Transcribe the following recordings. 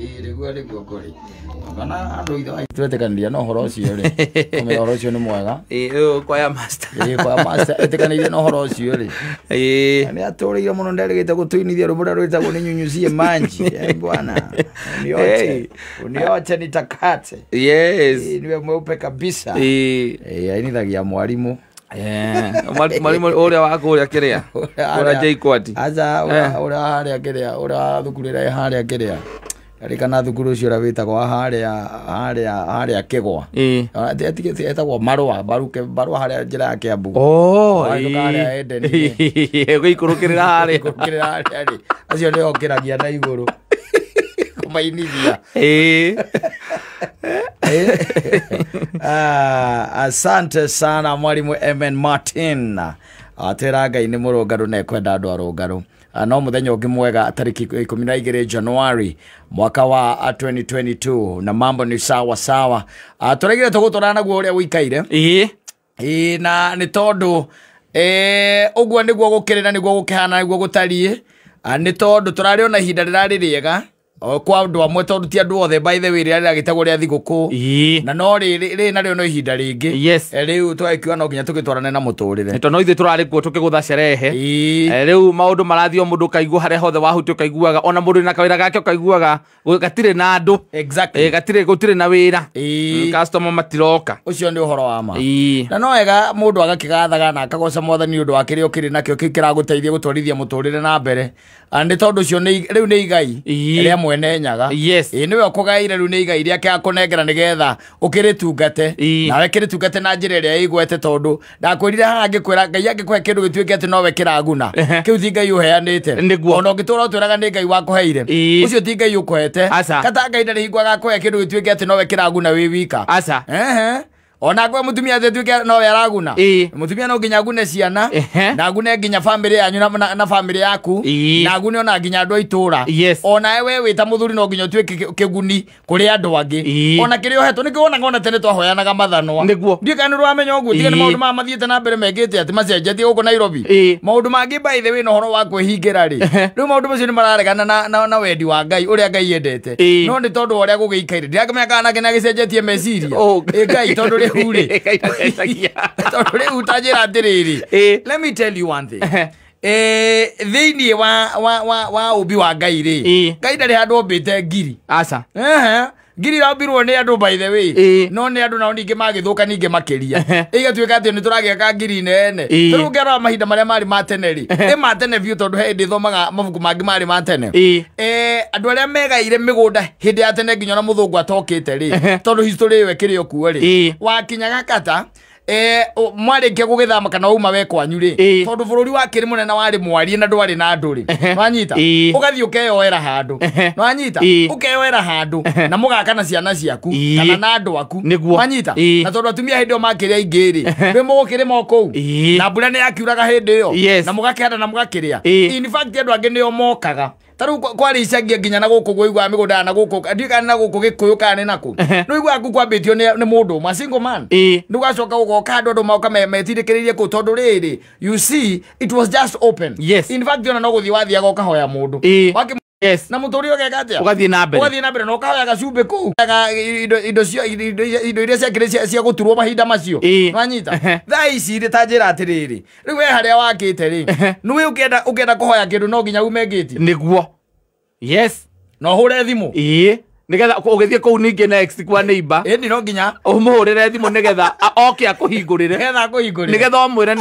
Nĩguo nĩguo kũrĩ kana andũ ithe twetĩkanĩria na ũhoro ũcio rĩ, ũmenya ũhoro ũcio nĩ mwega. Ĩĩ, ũyũ kwaya master. Ĩĩ, kwa master ĩtĩkanĩirie na ũhoro ũcio rĩ. Ĩĩ. Nĩ atũrĩire mũno, nderĩgĩte gũtũinithia rwĩmbo rũrĩa rwĩtagwo nĩ nyunyuzie manji. Eh, bwana unioche. Hey. Unioche nitakate. Yes. Ĩĩ, niwe mweupe kabisa. Ĩĩ. Ĩĩ, ainithagia mwarimũ. Eh, mwarimũ ũrĩa wa kũrĩa kĩrĩa kũrĩa JKUAT. Aca, ũrĩa harĩa kĩrĩa, ũrĩa wa thukuru ĩrĩa ĩ harĩa kĩrĩa rĩkana thukuru ũcio ũrĩa wĩtagwo wa harĩa harĩa harĩa Kĩgwa. Ĩĩ. Etagwo Marũa Baruke Barũa harĩa njĩra ya Kĩambu. Oh, Wahĩtũka harĩa Eden-inĩ. Gũikũrũkĩrĩra harĩa. Gũkĩrĩra harĩa rĩ, acio nĩo okĩragia na igũrũ kũmainithia. Ĩĩ. Ah, asante sana mwalimu MN Martin. Atwĩra Ngai nĩ mũrũngarũ na ekwenda andũ arũngarũ. Ah, no mũthenya ũngĩ mwega tarĩki 12 Januari mwaka wa 2022 na mambo ni sawa sawa. Ah, tũraigire tũgũtwarana naguo ũrĩa ũikaire. Ĩĩ. Ĩĩ, na nĩ tondũ ũguo nĩguo gũkĩrĩ na nĩguo gũkĩhana nĩguo gũtariĩ. Ah, nĩ tondũ tũrarĩ ona ihinda rĩrarĩ rĩega o, kwa andũ amwe tondũ ti andũ othe by the way rĩrĩa rĩragĩtagwo rĩa thigũkũ. Ĩĩ. Na no rĩrĩ rĩrĩ narĩo no ihinda rĩngĩ. Yes. Eh, rĩu tũgagĩkiuga no nginya tũgĩtwarane na mũtũrĩre. Tondũ no ithuĩ tũrarĩ kuo tũkĩgũtha cerehe. Ĩĩ. Eh, rĩu maũndũ marathiĩ o mũndũ ũkaigua harĩa hothe wahutia ũkaiguaga ona mũndũ wĩna kawĩra gake ũkaiguaga gatirĩ na andũ. Exactly. Eh, gatirĩ gũtirĩ na wĩra. Ĩĩ. Customer matiroka. Ũcio nĩ ũhoro wa ma. Ĩĩ. Na no wega mũndũ agakĩgathaga na akagoca mwathani nĩ ũndũ wa kĩrĩa ũkĩrĩ nakĩo kĩu kĩragũteithia gũtwarithia mũtũrĩre na mbere. Ah, nĩ tondũ ũcio rĩu nĩ igai Ĩĩ. rĩa mwene Nyaga. Yes. Ĩĩ, nĩwe ũkũgaire rĩu nĩ igai rĩake akũnengera nĩgetha ũkĩrĩtungate. Ĩĩ. Nawe kĩrĩtungate na njĩra ĩrĩa ĩgwete tondũ ndakwĩrire haha ngĩkwĩra Ngai angĩkũhe kĩndũ gĩtuĩke atĩ nowe kĩraguna. Ehe. Kĩu ti Ngai ũheanĩte. Nĩguo. Ona ũngĩtũra ũtwĩraga nĩ Ngai wakũheire. Ĩĩ. Ũcio ti Ngai ũkũhete. Aca. Kata Ngai ndarĩ hingo agakũhe kĩndũ gĩtuĩke atĩ nowe kĩraguna wĩ wika. Aca. Ehe. Ona ngwe mũtumia atĩ tuĩke nowe araguna. Ĩĩ. Mũtumia no nginya agune ciana. Ehe. Na agune nginya bamĩrĩ yanyu na bamĩrĩ yaku. Ĩĩ. Na agune ona nginya andũ a itũra. Yes. Ona we wĩ ta mũthuri no nginya ũtuĩke kĩguni kũrĩ andũ angĩ. Ĩĩ. Ona kĩrĩa ũhetwo nĩkĩo wonaga ona tene twahoyanaga mathanwa. Nĩguo. Ndiũĩ kana nĩ ũramenya ũguo tiga nĩ Ĩĩ. maũndũ maya mathiĩte na mbere mekĩte atĩ macenjetie gũkũ Nairobi. Ĩĩ. Maũndũ mangĩ by the way na ũhoro wa kwĩhingĩra rĩ. Ehe. Rĩu maũndũ macio nĩ mararegana na wendi wa Ngai ũrĩa Ngai endete. Ĩĩ. No nĩ tondũ wa ũrĩa gũgĩikaire. Ndirakĩmenya kana nake nĩagĩcenjetie meciria. Oh. Ĩ Ngai tondũ rĩu rĩ. Ngai ndacenjagia. Tondũ rĩu ta njĩra atĩrĩrĩ. Ĩĩ. Let me tell you one thing. Ehe. Eh, thĩinĩ wa ũmbi wa Ngai rĩ. Ĩĩ. Ngai ndarĩ handũ ombĩte ngiri. Aca. Ehe. Ngiri irambirwo nĩ andũ by the way. Ĩĩ. No nĩ andũ nao ningĩ magĩthũka ningĩ makĩria. Ehe. Ĩgatuĩka atĩ nĩ tũragĩaka ngiri nene. Ĩĩ. Tarĩu ũngĩrora mahinda marĩa marĩ ma tene rĩ. Ĩ ma tene biũ tondũ he hĩndĩ thomaga mabuku mangĩ marĩ ma tene. Ĩĩ. Eh, andũ arĩa megaire mĩgũnda hĩndĩ ya tene nginya ona mũthũngũ atokĩte rĩ. Ehe. Tondũ history ĩyo ĩkĩrĩ o kuo rĩ. Ĩĩ. Wakinyaga kata eh, mwarĩkia gũgĩthama kana wauma we kwanyu rĩ. Ĩĩ. Tondũ bũrũri wakĩrĩ mũnene warĩ mwarie na ndwarĩ na andũ rĩ. Ehe. Nwanyita? Ĩĩ. Ũgathiĩ ũkeyoera handũ. Ehe. Nwanyita? Ĩĩ. Ũkeyoera handũ Ehe. na mũgaka na ciana ciaku Ĩĩ. kana na andũ aku. Nĩguo. Nwanyita? Ĩĩ. Na tondũ atumia hĩndĩ ĩyo makĩrĩ aingĩ rĩ. Ehe. Rĩ mũgũkĩrĩma o kũu. Ĩĩ. Na mbura nĩ yakiuraga hĩndĩ ĩyo. Yes. Na mũgakĩhanda na mũgakĩrĩa. Ĩĩ. In fact andũ angĩ nĩo mokaga. Ta rĩu kwarĩ icagia nginya na gũkũ gũiguaga mĩgũnda na gũkũ ndiũĩ kana na gũkũ Gĩkũyũ kana nĩ nakũ. Ehe. Nĩ ũiguaga kũu kwambĩtio nĩ mũndũ ũmwe, a single man. Ĩĩ. Nĩ ũgacoka ũgoka andũ andũ moka metindĩkĩrĩirie kũu tondũ rĩrĩ you see it was just open. Yes. In fact ona no gũthiĩ wathiaga ũkahoya mũndũ. Ĩĩ. Yes. Na mũtũrĩre ũgeka atĩa? Ũgathiĩ na mbere. Ũgathiĩ na mbere na ũkahoya gacumbĩ kũu. Indo iria ciakĩrĩ cia gũturwo mahinda macio. Ĩĩ. Nwanyita? Ehe. Thaa ici rĩ ta njĩra atĩrĩrĩ. Rĩu we harĩa wakĩte rĩ. Ehe. Nĩũĩ ũkĩenda kũhoya kĩndũ no nginya ume ngĩti. Nĩguo. Yes. Na ũhũre thimũ. Ĩĩ. Nĩgetha ũgĩthiĩ kũu ningĩ next kwa neighbor. Ĩni no nginya. Ũmũhũrĩre thimũ nĩgetha oke akũhingũrĩre. Nĩgetha akũhingũrĩre. Nĩgetha ũmwĩre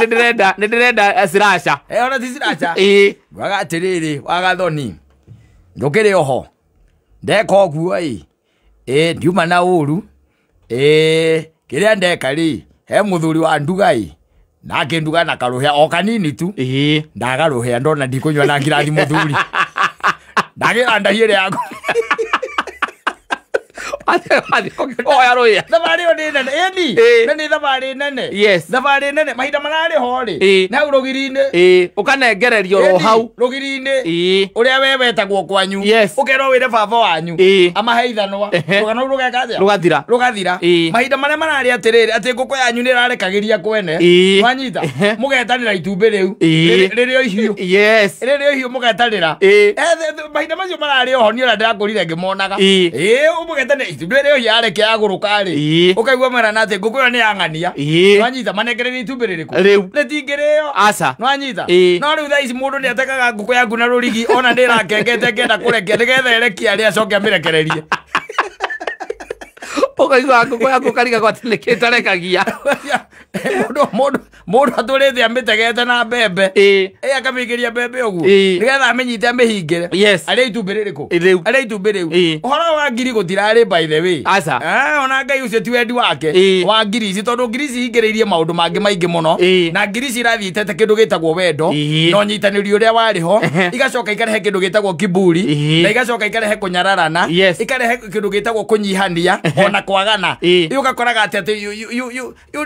nĩndĩrenda slasher. Eh, ona ti slasher. Ĩĩ. Waga atĩrĩrĩ, wagathoni. Ndũkĩrĩ oho. Ndeka ũguo ĩ. Ĩ, ndiuma na ũru. Ĩ, kĩrĩa ndeka rĩ, he mũthuri wa nduga ĩ. Na akĩnduga na karũhĩa o kanini tu. Ĩĩ. Ndagarũhĩa ndona ndikũnyua na ngirathi mũthuri. Ndagĩra ndahi ĩrĩa yaku. Athiĩ rũĩa. Thabarĩ ĩyo nĩ nene ĩni. Ĩĩ. Na nĩ thabarĩ nene. Yes. Thabarĩ nene mahinda mararĩ ho rĩ. Ĩĩ. Na hau rũgiri-inĩ. Ĩĩ, ũkanengererio ro Ĩni, hau. rũgiri-inĩ. Ĩĩ. Ũrĩa we wetagwo kwanyu. Yes. Ũkerwo wĩre baba wanyu. Ĩĩ. Amahe ithanwa. Ehe. Rũgano rũu rũgeka atĩa? Rũgathira. Rũgathira. Ĩĩ. Mahinda marĩa mararĩ atĩrĩrĩ atĩ ngũkũ yanyu nĩ ĩrarekagĩria kwene. Ĩĩ. Wanyita. Ehe. Mũgetanĩra itumbĩ rĩu. Ĩĩ. Rĩrĩ ihiũ. Yes. Rĩrĩ ihiũ mũgetanĩra. Ĩĩ. Mahinda macio mararĩ oho niĩ ona ndĩrakũrire ngĩmonaga. Ĩĩ. Ĩĩ, ũmũgetanĩra itumbĩ rĩrĩ ihiũ yarekia yagũrũka rĩ. Ĩĩ. Ũkaigua merana atĩ ngũkũ ĩyo nĩ yang'ania. Ĩĩ. Wanyita manengererie itumbĩ rĩrĩkũ? Rĩu. Rĩtingĩrĩo. Aca. Nwanyita. Ĩĩ. No rĩu thaa ici mũndũ nĩ atekaga ngũkũ yaku na rũrigi ona nĩ ĩrakengete ngenda kũrekia nĩgetha ĩrekie arĩa acoke amĩrekererie. Ũkaigua ngũkũ yaku ũkarigagwo atĩ nĩkĩ ĩtarekagia. Mũndũ atũrĩte amĩtegete na mbembe. Ĩĩ. Ĩ akamĩingĩria mbembe ũguo. Ĩĩ. Nĩgetha amĩnyite amĩhingĩre. Yes. Arĩa itumbĩ rĩrĩkũ? Rĩu. Arĩa itumbĩ rĩu. Ĩĩ. Ũhoro wa ngiri gũtirarĩ by the way. Aca. Ona Ngai ũcio ti wendi wake. Ĩĩ. Wa ngiri ici tondũ ngiri ici ingĩrĩirie maũndũ mangĩ maingĩ mũno. Ĩĩ. Na ngiri ici irathiĩ itete kĩndũ gĩtagwo wendo. Ĩĩ. Na ũnyitanĩri ũrĩa warĩ ho. Ehe. Igacoka ikarehe kĩndũ gĩtagwo kiburi. Ĩĩ. Na igacoka ikarehe kũnyararana. Yes. Ikarehe kĩndũ gĩtagwo kũnyihania ona kwagana. Ĩĩ. Ĩ ũgakoraga atĩ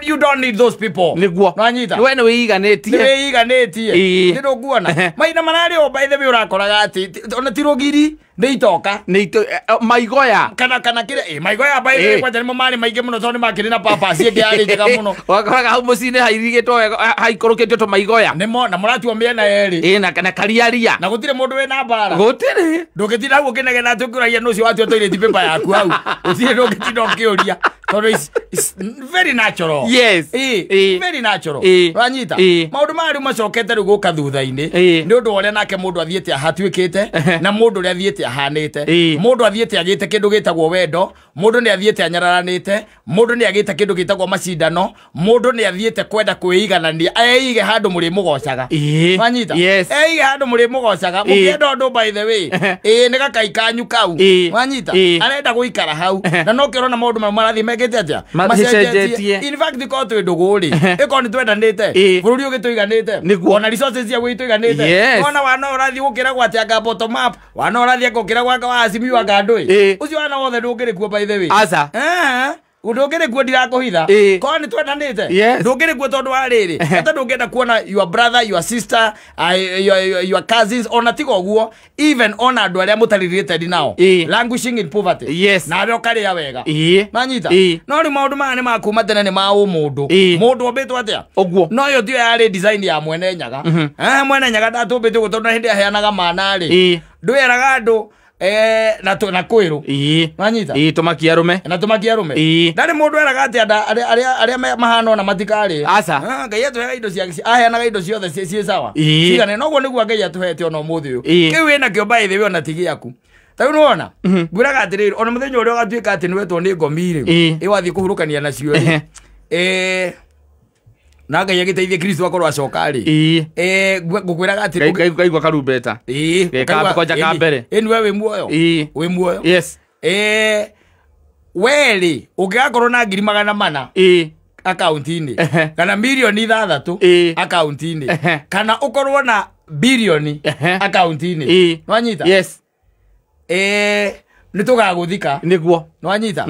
you don't need those people. Nĩguo. Nwanyita. We nĩ wĩiganĩtie. Nĩ wĩiganĩtie. Ĩĩ. Nĩ ndũkuona. Ehe. Mahinda mararĩ o by the way ũrakoraga atĩ ona ti rũgiri nĩ itoka. Nĩ maigoya. Kana kĩrĩa maigoya by the way Ĩĩ. kwanja nĩmo marĩ maingĩ mũno tondũ nĩ makĩrĩ na papas ĩngĩ yarĩ njega mũno. Ũgakoraga hau mũciĩ-inĩ hairigĩtwo wega haikũrũkĩtio tũmaigoya. Nĩmo na mũratuo mĩena yerĩ. Ĩĩ, na kariaria. Na gũtirĩ mũndũ wĩna mbara. Gũtirĩ. Ndũngĩtinda hau ũkĩnegena atĩ ũkĩũragia nũ ũcio watua toilet paper yaku hau. Gũtirĩ ndũngĩtinda ũkĩũria. Tondũ it's very natural. Yes. Ĩĩ, Ĩĩ. very natural. Ĩĩ. Wanyita. Ĩĩ. Maũndũ maya rĩu macokete rĩu gũka thutha-inĩ. Ĩĩ. Nĩ ũndũ wa ũrĩa nake mũndũ athiĩte ahatuĩkĩte na mũndũ ũrĩa athiĩte ahanĩte. Ĩĩ. Mũndũ athiĩte agĩte kĩndũ gĩtagwo wendo, mũndũ nĩ athiĩte anyararanĩte, mũndũ nĩ agĩte kĩndũ gĩtagwo macindano, mũndũ nĩ athiĩte kwenda kwĩiganania, eige handũ mũrĩmũgocaga. Ĩĩ. Wanyita. Yes. Eige handũ mũrĩmũgocaga. Ĩĩ. Mũkĩenda ũndũ by the way. Ĩĩ nĩ gakai kanyu kau. Ĩĩ. Wanyita. Ĩĩ. Arenda gũikara hau. Na no kĩrona maũndũ mau marathiĩ mekĩte atĩa? Macenjetie. In fact ko twĩ ndũgũ rĩ, ĩkorwo nĩ twendanĩte, Ĩĩ. bũrũri ũgĩtũiganĩte, Nĩguo. ona resources cia gũitũiganĩte. Yes. Ona wana ũrathiĩ gũkĩra gwate anga bottom up, wana ũrathiĩ gũkĩra gwaka wa Simiyu anga ndũĩ. Ĩĩ. Ũcio wana wothe ndũngĩrĩ kuo by the way. Aca. Ndũngĩrĩ kuo ndirakũhitha. Ĩĩ. Korwo nĩ twendanĩte. Yes. Ndũngĩrĩ kuo tondũ wa rĩrĩ. Hata ndũngĩenda kuona your brother, your sister, your cousins ona tiga ũguo even ona andũ arĩa mũtarĩ related nao. Ĩĩ. Languishing in poverty. Yes. Nawe ũkarĩa wega. Ĩĩ. Manyita. Ĩĩ. No rĩu maũndũ maya nĩ ma kuma tene nĩ ma ũmũndũ. Ĩĩ. Mũndũ ombĩtwo atĩa? Ũguo. No ĩyo tiyo yarĩ design ya mwene Nyaga. Mwene Nyaga ndatũmbĩte ũguo tondũ hĩndĩ aheanaga mana rĩ. Ĩĩ. Ndwĩraga andũ na kwĩrũ. Ĩĩ. Wanyita. Ĩĩ, tũmakia arũme. Na tũmakia arũme. Ĩĩ. Ndarĩ mũndũ eraga atĩ arĩa mahana ona matikarĩ. Aca. Ngai atũheaga indo cia aheanaga indo ciothe ciĩ sawa. Ĩĩ. Cigane noguo nĩguo Ngai atũhete ona ũmũthĩ ũyũ. Ĩĩ. Kĩu wĩnakĩo by the way ona ti gĩaku. Ta rĩu nĩwona? Ngwĩraga atĩrĩrĩ ona mũthenya ũrĩa ũgatuĩka atĩ nĩwetwo nĩ ngomi rĩ. Ĩĩ. Ĩ wathiĩ kũhurũkania nacio rĩ. Na Ngai agĩteithie Kristo akorwo acoka rĩ. Ĩĩ. Ngũkwĩraga atĩ Ngaigua karumbeta. Ĩĩ. Geka kwanja ka mbere. Ĩni we wĩ muoyo. Ĩĩ. Wĩ muoyo. Yes. We rĩ ũngĩgakorwo na 400,000 Ĩĩ. akaunti-inĩ Ehe. kana 6 milioni Ĩĩ. akaunti-inĩ Ehe. kana ũkorwo na bilioni Ehe. akaunti-inĩ. Ĩĩ. Nwanyita? Yes. Nĩ tũgagũthika. Nĩguo. Nwanyita?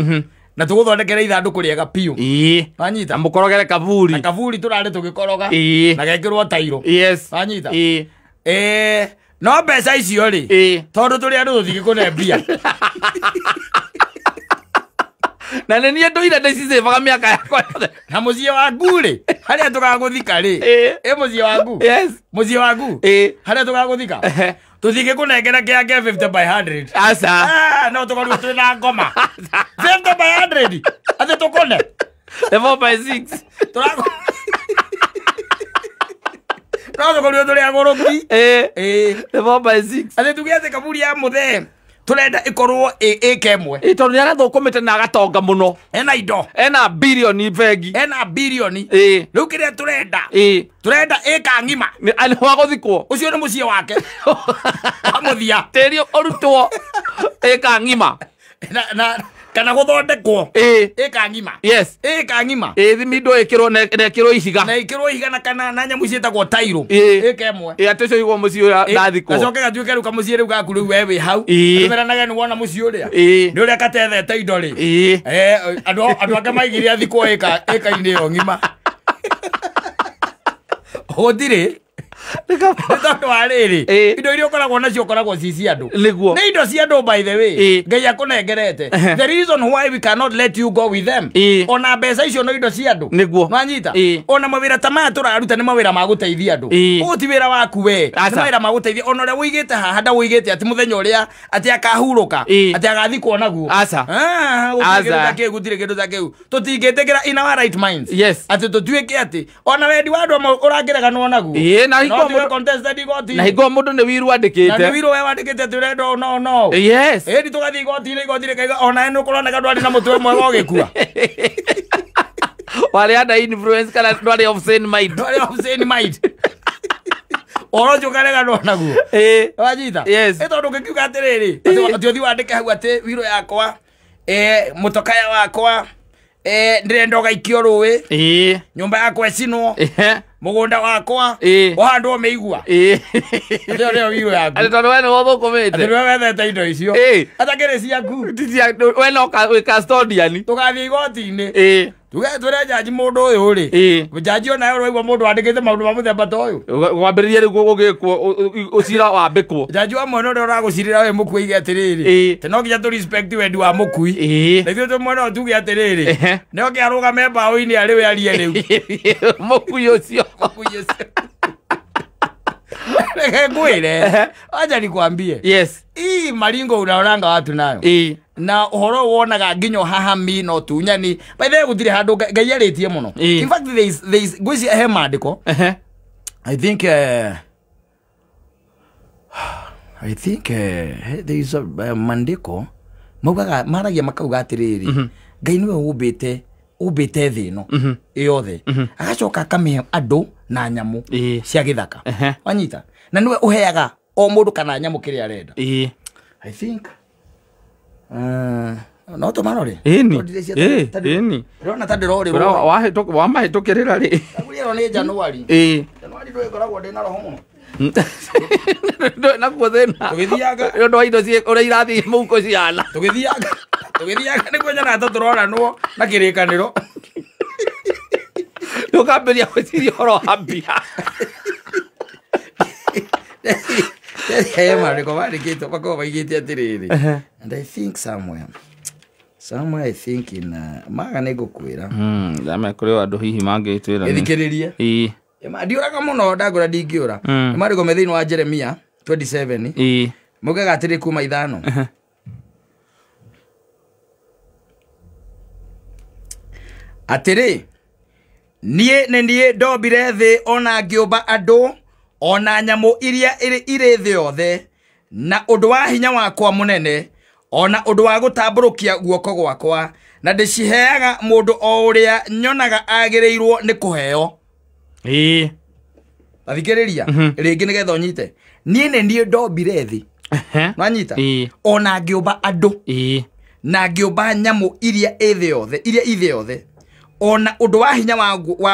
Na tũgũthondekere ithandũkũ rĩega biũ. Ĩĩ. Nwanyita? Na mũkorogere kaburi. Na kaburi tũrarĩ tũgĩkoroga. Ĩĩ. Na gekĩrwo tairo. Yes. Nwanyita? Ĩĩ. No mbeca icio rĩ. Ĩĩ. Tondũ tũrĩ andũ tũtingĩkũne mbia. Na nĩ niĩ ndũire ndĩcicĩbaga mĩaka yakwa yothe. Na mũciĩ waku rĩ, harĩa tũgagũthika rĩ. Ĩĩ. Ĩ mũciĩ waku. Yes. Mũciĩ waku. Ĩĩ. Harĩa tũgagũthika. Ehe. Tũtingĩkũnengera kĩake 50 by 100. Aca. No tũkorirwo twĩ na ngoma. 50 by 100. Atĩ tũkone. The 4 by 6. No tũkorirwo tũrĩ agũrũki. Ĩĩ. Ĩĩ. The 4 by 6. Atĩ tuge atĩ kaburi ya mũthee tũrenda ĩkorwo ĩka ĩmwe. Ĩĩ, tondũ nĩ arathũkũmĩte na agatonga mũno. Ena indo. Ena bilioni bengi. Ena bilioni. Ĩĩ. Rĩu kĩrĩa tũrenda. Ĩĩ. Tũrenda ĩka ng'ima. Nĩ wa gũthikwo. Ũcio nĩ mũciĩ wake. Wa mũthia. Tĩri ũrutwo ĩka ng'ima. Na Kana gũthondekwo. Ĩĩ. Ĩka ng'ima. Yes. Ĩka ng'ima. Ĩĩ thimindo ĩkĩrwo na ĩkĩrwo ihiga. Na ĩkĩrwo ihiga na kana na nyamũ ciĩtagwo tairũ. Ĩĩ. Ĩka ĩmwe. Ĩĩ atĩ ũcio igwo mũciĩ ũrĩa ndathikwo. Gacoke gatuĩke rĩu kamũciĩ rĩu gaku rĩu we wĩ hau. Ĩĩ. Andũ meranage nĩ wona mũciĩ ũrĩa. Ĩĩ. Nĩ ũrĩa katethete indo rĩ. Ĩĩ. Andũ angĩ maigire athikwo ĩka-inĩ ĩyo ng'ima. Gũtirĩ. Nĩ tondũ wa rĩrĩ, Ĩĩ. indo iria ũkoragwo nacio ũkoragwo ci cia andũ. Nĩguo. Nĩ indo cia andũ by the way. Ĩĩ. Ngai akũnengerete. The reason why we cannot let you go with them. Ĩĩ. Ona mbeca icio no indo cia andũ. Nĩguo. Nwanyita? Ĩĩ. Ona mawĩra ta maya tũraruta nĩ mawĩra ma gũteithia andũ. Ĩĩ. Ũyũ ti wĩra waku we. Nĩ Aca. mawĩra ma gũteithia. Ona ũrĩa ũigĩte haha ndawũigĩte atĩ mũthenya ũrĩa atĩ akahurũka. Ĩĩ. Atĩ agathikwo naguo. Aca. Ah, gũtirĩ kĩndũ ta Aca. kĩu, gũtirĩ kĩndũ ta kĩu. Tũtingĩtĩkĩra in our right minds. Yes. Atĩ tũtuĩke atĩ ona wendi wa andũ amwe ũrangĩreganwo naguo. Ĩĩ, na No hingo tuwe mũndũ- contested igoti-inĩ. na hingo mũndũ nĩ wiru Na nĩ andĩkĩte. wĩirwo we wandĩkĩte atĩ ũrenda ũũ no no. Yes. Ĩni tũgathiĩ igoti-inĩ, igoti rĩkaiga ona nĩ ũkũroneka ndwarĩ na mũtwe mwega ũgĩkua. Warĩ under influence kana ndwarĩ of sane mind. Ndwarĩ of sane mind. Ũhoro ũcio ũkareganwo naguo. Ĩĩ. Wanyita? Yes. Ĩ tondũ ũngĩkiuga atĩrĩrĩ, atĩ ũthiĩ wandĩke hau atĩ wiro yakwa, mũtokaya wakwa, ndĩrenda ũgaikio rũĩ, Ĩĩ. nyũmba yakwa ĩcinwo, Ehe. mũgũnda wakwa Ĩĩ. ũhandwo mĩigua. Ĩĩ. Atĩ ĩyo nĩyo wiro yaku. Atĩ tondũ we nĩwe ũthũkũmĩte. Atĩ nĩwe wethete indo icio. Ĩĩ. Atakĩrĩ ciaku. Ti cia- we no wĩ custodian. Tũgathiĩ igoti-inĩ. Ĩĩ. Tuge twĩre njanji mũndũ ũyũ rĩ. Ĩĩ. Njanji onawe ũraigua mũndũ wandĩkĩte maũndũ ma mũthemba ta ũyũ. Gwambĩrĩria rĩu gũgĩkwo ũcira wambĩkwo. Njanji wa mwena ũrĩa ũragũcirĩra wĩ mũkui oige atĩrĩrĩ. Ĩĩ. Atĩ no nginya tũ respect wendi wa mũkui. Ĩĩ. Na ithuĩ twĩ mwena ũyũ tuge atĩrĩrĩ. Ehe. Nĩ oke arũgame mbaũ-inĩ arĩ we arie rĩu. Mũkui ũcio. Mũkui ũcio. Reke ngwĩre. Acha nikwambie. Yes. Hii maringo unaonanga watu nayo. Ĩĩ. Na ũhoro ũyũ wonaga nginya ũhahami na ũtunyani. By the way gũtirĩ handũ Ngai arĩtie mũno. Ĩĩ. In fact there is ngwĩciria he maandĩko. Ehe. I think there is a maandĩko maugaga maragia makauga atĩrĩrĩ, Ngai nĩwe ũmbĩte thĩ ĩno ĩyothe, agacoka akamĩhe andũ na nyamũ Ĩĩ. cia gĩthaka. Ehe. Wanyita? Na nĩwe ũheaga o mũndũ kana nyamũ kĩrĩa arenda. Ĩĩ. I think no tũmarore. Ĩni. Ĩĩ, ĩni. Ndĩrona ta ndĩrorĩrwo. Wamahĩtũkĩrĩra rĩ. Ĩyo nĩ January. Ĩĩ. January ndũgĩkoragwo ndĩna roho mũno. Ndũrĩ nakuo thĩna. Tũgĩthiaga. Nĩ ũndũ wa indo ũrĩa irathiĩ mũhuko cihana. Tũgĩthiaga nĩguo nyonaga ta tũroranwo na kĩrĩkanĩro. Ndũkambĩrĩria gwĩciria ũhoro wa mbia. He maandĩko mandĩkĩtwo makoragwo maigĩte atĩrĩrĩ. And I think somewhere I think in maga nĩ ngũkwĩra. Ndame kũrĩ andũ hihi mangĩtwĩra. Ĩthikĩrĩrie. Ĩĩ. Ndiũraga mũno ndangũra ndingĩũra. Nĩ maandĩko me thĩinĩ wa Jeremia 27. Ĩĩ. Maugaga atĩrĩ kuma 5. Atĩrĩ, niĩ nĩ niĩ ndombire thĩ ona ngĩũmba andũ ona nyamũ iria irĩ thĩ yothe, na ũndũ wa hinya wakwa mũnene ona ũndũ wa gũtambũrũkia guoko gwakwa, na ndĩciheaga mũndũ o ũrĩa nyonaga agĩrĩirwo nĩ kũheo. Ĩĩ. Tathikĩrĩria rĩngĩ nĩgetha ũnyite. Niĩ nĩ niĩ ndombire thĩ. Nwanyita? Ĩĩ. Ona ngĩũmba andũ. Ĩĩ. Na ngĩũmba nyamũ iria ĩ thĩ yothe, iria i thĩ yothe, ona ũndũ wa hinya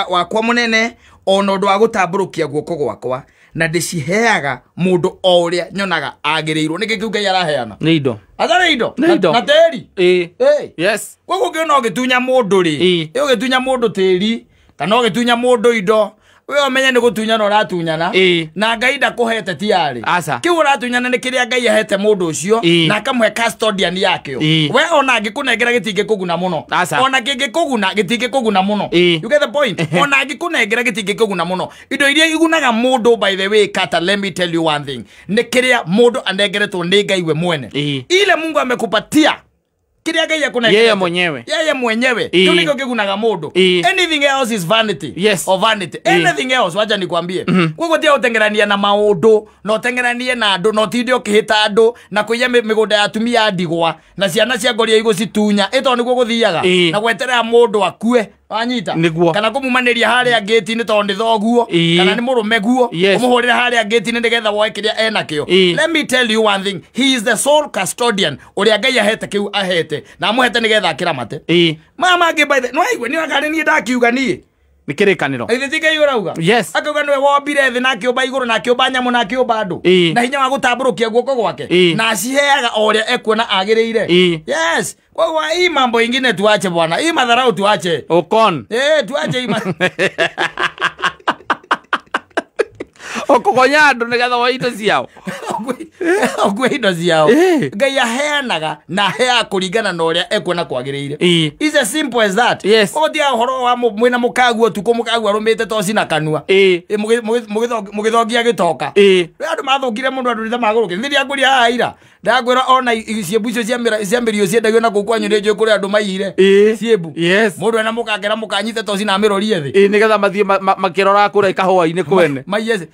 wakwa mũnene ona ũndũ wa gũtambũrũkia guoko gwakwa, na ndĩciheaga mũndũ o ũrĩa nyonaga agĩrĩirwo. Nĩkĩ kĩu Ngai araheana? Nĩ indo. Atarĩ indo. Nĩ indo. Na tĩri. Ĩĩ. Ĩĩ. Yes. Koguo ũngĩona ũgĩtunya mũndũ rĩ, Ĩĩ. ũgĩtunya mũndũ tĩri kana ũgĩtunya mũndũ indo, we ũmenye nĩ gũtunyana ũratunyana. Ĩĩ. Na Ngai ndakũhete tiarĩ. Aca. Kĩu ũratunyana nĩ kĩrĩa Ngai ahete mũndũ ũcio Ĩĩ. na akamũhe custodian yakĩo. Ĩĩ. We ona angĩkũnengera gĩtingĩkũguna mũno. Aca. Ona kĩngĩkũguna gĩtingĩkũguna mũno. Ĩĩ. You get the point? Ona angĩkũnengera gĩtingĩkũguna mũno. Indo iria igunaga mũndũ, by the way, Kata, let me tell you one thing. Nĩ kĩrĩa mũndũ anengeretwo nĩ Ngai we mwene. Ĩĩ. Ile Mungu amekupatia kĩrĩa Ngai akũnengerete. Yeye mwenyewe. Yeye mwenyewe. Ĩĩ. Kĩu nĩkĩo kĩgunaga mũndũ. Ĩĩ. Anything else is vanity. Yes. Or vanity. Ĩĩ. Anything else, wacha nikwambie. Koguo tiga ũteng'erania na maũndũ, na ũteng'eranie na andũ, na ũtinde ũkĩhĩta andũ, na kũiya mĩgũnda ya atumia a ndigwa, na ciana cia ngoria igũcitunya. Ĩ tondũ nĩguo gũthiaga. Ĩĩ. Na gweterera mũndũ akue. Wanyita. Nĩguo. Kana kũmumanĩria harĩa gate-inĩ tondũ nĩ thoguo kana nĩ mũrũme guo ũmũhũrĩre harĩa gate-inĩ nĩgetha woe kĩrĩa enakĩo. Let me tell you one thing, he is the sole custodian ũrĩa Ngai ahete kĩu ahete na amũhete nĩgetha akĩramate. Maya mangĩ by the no aigue nĩ akarĩ niĩ ndakiuga niĩ nĩ kĩrĩkanĩro. Ithe ti Ngai ũrauga. Yes. Akauga nĩwe wombire thĩ na akĩũmba igũrũ na akĩũmba nyamũ na akĩũmba andũ na hinya wa gũtambũrũkia guoko gwake na aciheaga o ũrĩa ekuona agĩrĩire. Yes. Kwa hii mambo ingine tuache bwana. Hii madharau tuache. Okon. Tuache hii Okogonya andũ nĩgetha woe indo ciao. Ogwe indo ciao. Ngai aheanaga na aheaga kũringana na ũrĩa ekuona kwagĩrĩire. It's as simple as that. Yes. Ũgũtiga ũhoro wa mwĩna mũkaguo ũtukũ mũkaguo arũmĩte toci na kanua. Mũgĩthongia gĩtoka. Andũ mathũkire mũno andũ nĩ magũrũkire. Nĩ ndiangũria haha ira. Ndagwĩra ona ciĩmbu icio cia mĩrio ciendagio na kũu kwanyu nĩ njũĩ kũrĩ andũ maiyire. Ciĩmbu. Yes. Mũndũ ena mũkangera mũkanyite toci na amĩrorie thĩ. Nĩgetha mathiĩ makĩroraga kũrĩa kahũa-inĩ kwene. Maiye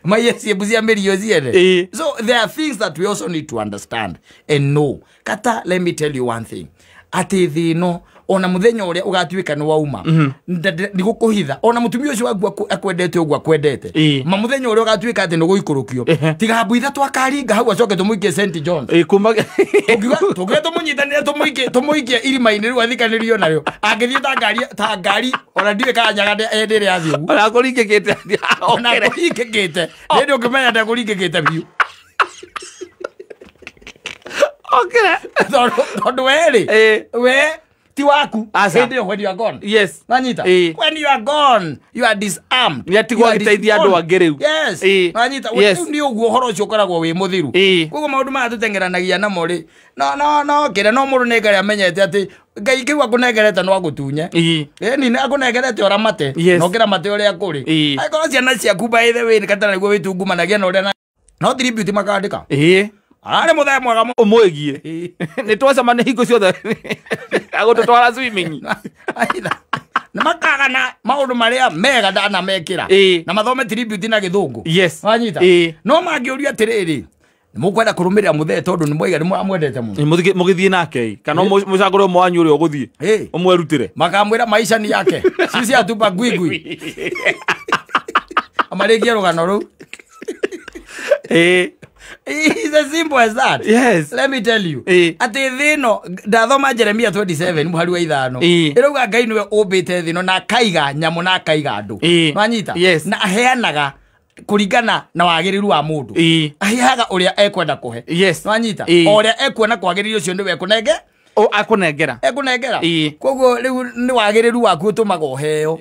maiye ciĩmbu cia mĩrio ciene. So there are things that we also need to understand and know. Kata, let me tell you one thing. Atĩ thĩ ĩno ona muthenya uria ugatuika ni wauma ndigũkũhitha ona mutumia ucio waku akwendete ũguo akwendete ma muthenya uria ugatuika ati niguikurukio tiga mbu ithatũ akaringa hau acoke tũmũikie St John kuma tũngiuga tũmũnyitanĩre tũmũikie irima-inĩ rĩu athikanĩrio narĩo angĩthiĩ ta ngari ona ndiũĩ kana nyaga hĩndĩ ĩrĩa athiĩ ũguo ona kũringĩkĩte ona kũringĩkĩte hĩndĩ ũngĩmenya ndekũringĩkĩte biũ. Okere tondũ we rĩ we ti waku hĩndĩ ĩyo when you are gone. Yes. Nanyita. When you are gone you are disarmed. Nĩ atigwo agĩteithia andũ angĩ rĩu. Yes. Nanyita. Rĩu nĩ ũguo ũhoro ũcio ũkoragwo wĩ mũthiru. Koguo maũndũ maya tũteng'eranagia namo rĩ no no no kĩrĩa no mũndũ nĩ Ngai amenyete atĩ Ngai kĩu akũnengerete no agũtunye. Ĩni nĩ akũnengerete ũramate na ũkĩramate ũrĩa kũrĩ. Angĩkorwo ciana ciaku by the way nĩ katana nĩguo wĩtungumanagia na ũrĩa no tribute makandĩka. Ararĩ mũthee mwega ũmwĩgie nĩ twacemania hingo ciothe agũtũtwara swimming. Nĩ makagana maũndũ marĩa mega ndanamekĩra na mathome tribute na gĩthũngũ. Yes. Wanyita. No mangĩũria atĩrĩrĩ nĩ mũkwenda kũrũmĩrĩra mũthee tondũ nĩ mwaiga nĩ mũramwendete mũno mũgĩthiĩ nake kana mũcagũre ũmwe wanyu ũrĩa ũgũthiĩ ũmwerutĩre makamwĩra maisha ni yake sisi atupa gwigwi amarĩkie rũgano rũu. It's as simple as that. Yes. Let me tell you. Ati thino ndathoma Jeremia 27 muhari wa 5. Irauga Ngai niwe umbite thino na akaiga nyamu na akaiga andu. Wanyita? Yes. Na aheanaga kuringana na wagiriru wa mundu. Aheaga uria ekwenda kuhe. Yes. Wanyita? O uria ekuona kwagiriru ucio niwe ekunenge. O akunengera. Ekunengera. Koguo riu ni wagiriru waku utumaga uheo.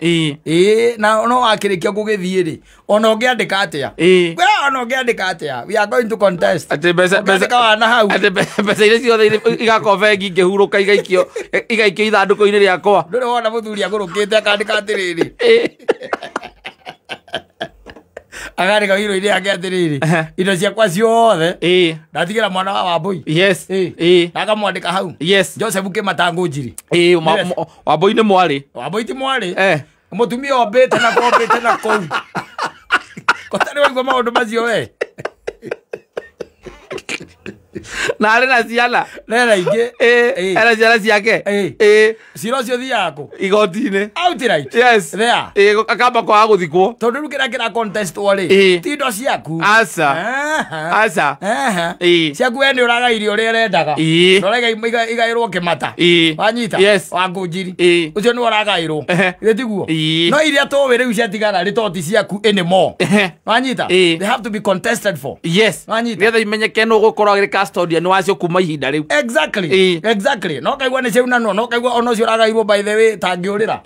Na no akirikia gugithie ri ona ungiandika atia. We ona ungiandika atia. We are going to contest. Ati mbeca mbeca wana hau. Ati mbeca iria ciothe igakorwo bengi ngĩhurũka igaikio ithandũkũ-inĩ rĩakwa. Ndũrĩ wona mũthuri agũrũkĩte akandĩka atĩrĩrĩ. Agandĩka wiro-inĩ yake atĩrĩrĩ indo ciakwa ciothe ndatigĩra mwana wa Wambui. Yes. Na akamwandĩka hau. Yes. Joseph Kĩmatango Njiri. Wambui nĩ mwarĩ. Wambui ti mwarĩ. Mũtumia ombĩte na kombĩte na kũu. Kotarĩ waigua maũndũ macio we. Na arĩ na ciana. Nena ingĩ. Ena ciana ciake. Cira ũcio ũthiaga kũ? Igoti-inĩ. Outright. Yes. There. Akamba kwaga gũthikwo. Tondũ rĩu kĩrĩa kĩra contest rĩ ti indo ciaku. Aca. Aca. Ciaku we nĩ ũragaire ũrĩa ũrendaga. Na ũraiga igaĩrwo Kĩmata. Wanyita? Yes. Wangũ Njiri. Ũcio nĩwe ũragaĩrwo. Githĩ tiguo? No iria tũĩ rĩu ciatigara rĩ to ti ciaku anymore. Wanyita? They have to be contested for. Yes. Wanyita? Nĩgetha imenyeke nũ ũgũkorwo arĩ custodian wacio kuma ihinda rĩu. Exactly. Exactly. No kaigua nĩ ciaunanwo no kaigua ona ũcio ũragairwo by the way tangĩũrĩra.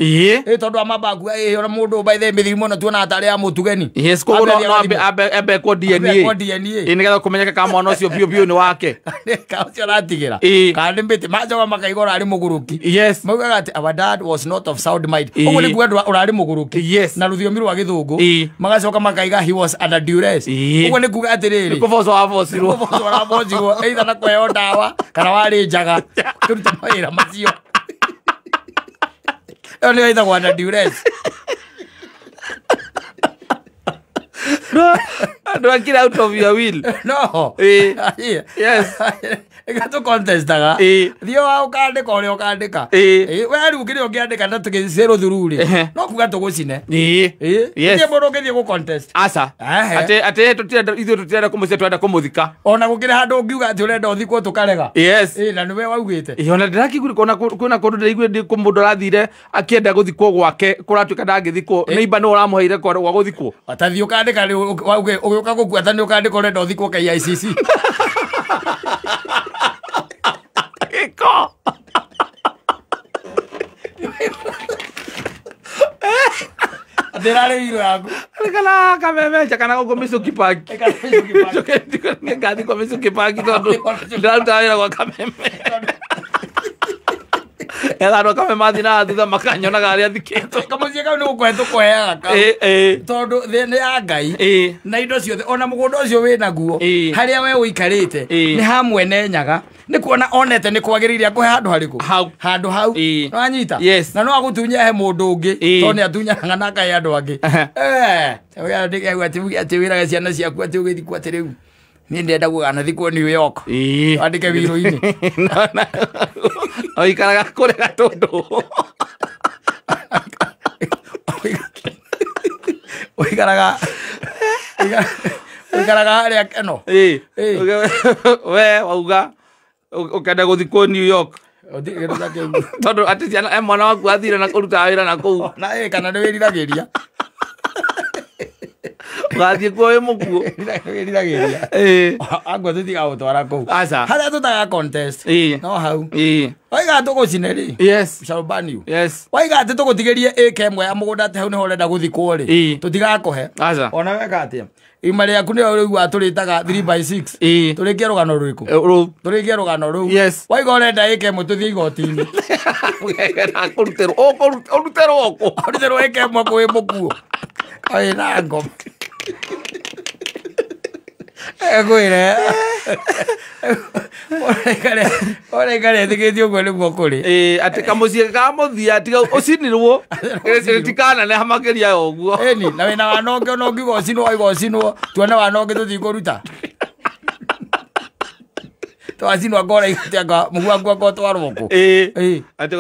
Tondũ amamba akua ona mũndũ by the way mĩthimo ĩno tuonaga tarĩ ya mũtugeni. Yes, koguo no ambe ekwo DNA. Ekwo DNA. Nĩgetha kũmenyeka kana mwana ũcio biũ biũ nĩ wake. Ka ũcio ũratigĩra. Kana nĩ mbĩtĩ macoka makaigua ũrarĩ mũgũrũki. Yes. Maugaga atĩ our dad was not of sound mind. Ũguo nĩ kuga ũrarĩ mũgũrũki. Yes. Na rũthiomi rwa gĩthũngũ. Magacoka makaiga he was under duress. Ũguo nĩ kuga atĩrĩrĩ. Nĩ kũbocwo wabocirwo. Kũbocwo ũrabocirwo either na kũheo ndawa kana warĩ njaga kũruta mawĩra macio. Ĩyo nĩyo ĩtagwo under duress. No, Andũ akira out of your will. No. Yes. Ĩgatũ contestaga. Thiĩ wa ũkandĩka ũrĩa ũkandĩka. We rĩu kĩrĩa ũngĩandĩka na tũgĩcerwo thuru rĩ. No kuga tũgũcine. Yes. Thiĩ mũndũ ũngĩthiĩ gũ contest. Aca. Atĩ atĩ tũtirenda ithuĩ tũtirenda kũmũcina tũrenda kũmũthika. Ona gũkĩrĩ handũ ũngiuga atĩ ũrenda ũthikwo tũkarega. Yes. Na nĩwe waugĩte. Ona ndĩrakĩiguire kona kwĩna kũndũ ndĩraiguire mũndũ arathire akĩenda gũthikwo gwake kũratuĩka ndangĩthikwo. Neighbor nĩwe ũramũheire gwa gũthikwo. Atathiĩ ũkandĩka rĩu ũgĩũka gũkua ta nĩ ũkandĩka ũrenda ũthikwo KICC. Gĩko. Atĩrarĩ wiro yaku. Kana kamemecha kana gũkũ Michuki Park. Ngathikwo Michuki Park tondũ ndĩraruta wĩra gwa Kameme. Etha andũ a Kameme mathiĩ na thutha makanyonaga harĩa thikĩtwo. Kamũciĩ kau nĩ gũkũhe tũkũheaga kau. Tondũ thĩ nĩ ya Ngai. Na indo ciothe ona mũgũnda ũcio wĩ naguo harĩa we ũikarĩte nĩ ha mwene Nyaga. Nĩ kuona onete nĩ kwagĩrĩire akũhe handũ harĩkũ? Handũ hau. Nĩwanyita? Yes. Na no agũtunye he mũndũ ũngĩ tondũ nĩ atunyanaga na akahe andũ angĩ. Atĩ wĩraga ciana ciaku atĩ ũgĩthikwo atĩ rĩu niĩ ndĩrenda gũganathikwo New York. Wandĩke wiro-inĩ. Oikaraga kũrĩa Gatũndũ. Oikaraga harĩa Keno. We wauga ũkenda gũthikwo New York. Tondũ atĩ ciana mwana waku athire na kũruta wĩra na kũu. Na kana nĩ wĩriragĩria. Ũgathiĩ kuo wĩ mũkuũ. Wĩriragĩria. Angwa tũtigagũtwara kũu. Aca. Harĩa tũtaga contest. No hau. Waiga tũgũcine rĩ. Yes. We shall ban you. Yes. Waiga atĩ tũgũtigĩrie ĩka ĩmwe ya mũgũnda atĩ hau nĩho ũrenda gũthikwo rĩ. Tũtigakũhe. Aca. Ona weka atĩa? Ima rĩaku nĩyo rĩu watũrĩtaga 3x6. Tũrĩkie rũgano rũrĩkũ? Rũu. Tũrĩkie rũgano rũu. Yes. Waiga ũrenda ĩka ĩmwe tũthiĩ igoti-inĩ. Kũrutĩrwo. Ũrutĩrwo kũ? Ũrutĩrwo ĩka ĩmwe kwĩ mũkuũ. Oi na ngoma. Ekwĩre. Ũraikare ĩtĩkĩtie ũguo nĩguo kũrĩ. Atĩ kamũciĩ ka mũthia tiga ũcinirwo tikananeha makĩria ya ũguo. Ĩni na wĩna wana ũngĩ ona ũngiuga ũcinwo waiga ũcinwo tuone wana ũngĩ tũthiĩ kũruta. Twacinwo ngora anga mũguo waku anga ũtwarwo kũ. Atĩ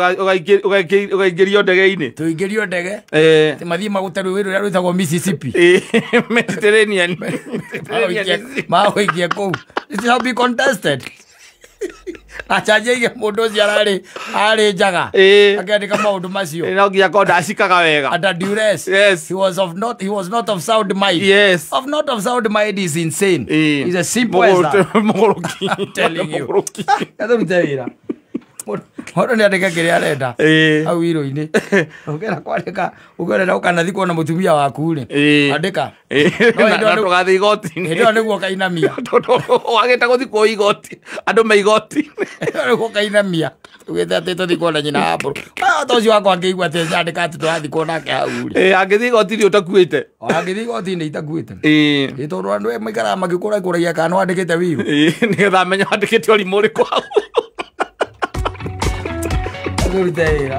ũgaingĩrio ndege-inĩ. Tũingĩrio ndege. Atĩ mathiĩ magũte rũĩ rũrĩa rwĩtagwo Mississippi. Mediterranean. Magũikie kũu. It shall be contested. Acanjia ige mũndũ ũcio ararĩ njaga. Akĩandĩka maũndũ macio. No nginya akorwo ndacikaga wega. Under duress. Yes. He was not of sound mind. Yes. Of not of sound mind is insane. It's as simple as that. Mũgũrũki. I'm telling you. Gatũrute wĩra. Mũndũ nĩ andĩke kĩrĩa arenda. Hau wiro-inĩ. Ũngĩenda kwandĩka ũngĩenda ũkanathikwo na mũtumia waku rĩ. Andĩka. Na ndũgathiĩ igoti-inĩ. Hĩndĩ ĩyo nĩguo ũkainamia. Wagĩte gũthikwo igoti. Andũ me igoti. Nĩguo ũkainamia. Ugĩte atĩ tũthikwo na nyina wa mbũrũ. Ta ũcio wakwa angĩigua atĩ andĩka atĩ tũrathikwo nake hau rĩ. Angĩthiĩ igoti-inĩ ũtakuĩte. Angĩthiĩ igoti-inĩ itakuĩte. Tondũ andũ maikaraga magĩkũrakũragia kana wandĩkĩte wiro. Nĩgetha amenye wandĩkĩte ũrimũ ũrĩkũ hau. Tũrute wĩra.